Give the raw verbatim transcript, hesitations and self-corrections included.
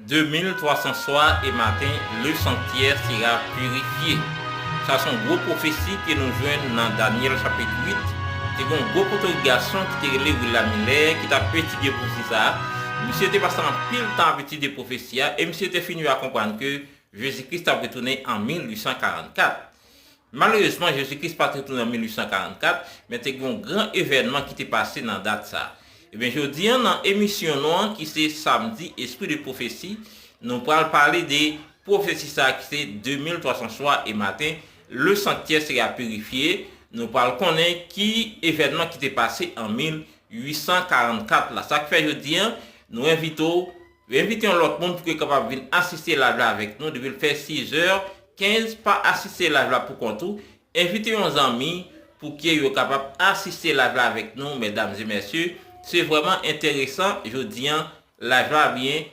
De mil twa san swa e maten, le sanktyè sera pirifye. Sa se yon gwo pwofesi ke nou jwenn nan Danyèl chapit uit. Te gen yon gwo potorik gason ki te rele William Miller ki t ap etidye pwofesi sa a. Misye te pase anpil tan ap etidye pwofesi a e misye te fin rive a konprann ke Jezi Kris t ap retounen an mil uit san karannkat. Malerezman, Jezi Kris pa t retounen an mil uit san karannkat, men te gen yon gran evènman ki te pase nan dat sa a. Ebyen, jodi a, nan emisyon nou an, ki se Samdi Espri de Pwofesi, nou pral pale de pwofesi sa a ki se de mil twa san swa e maten, le sanktyè sera pirifye. Nou pral konnen ki evènman ki te pase an mil uit san karannkat la. Sa k fè jodi a, nou envite w, envite yon lòt moun pou ke kapab vin asiste live la avèk nou. Depi l fè sizè kenz, pa asiste live la pou kont ou. Envite yon zanmi pou ke yo kapab asiste live la avèk nou, medam e mesye. Se vrèman enteresan jodi a, live la byen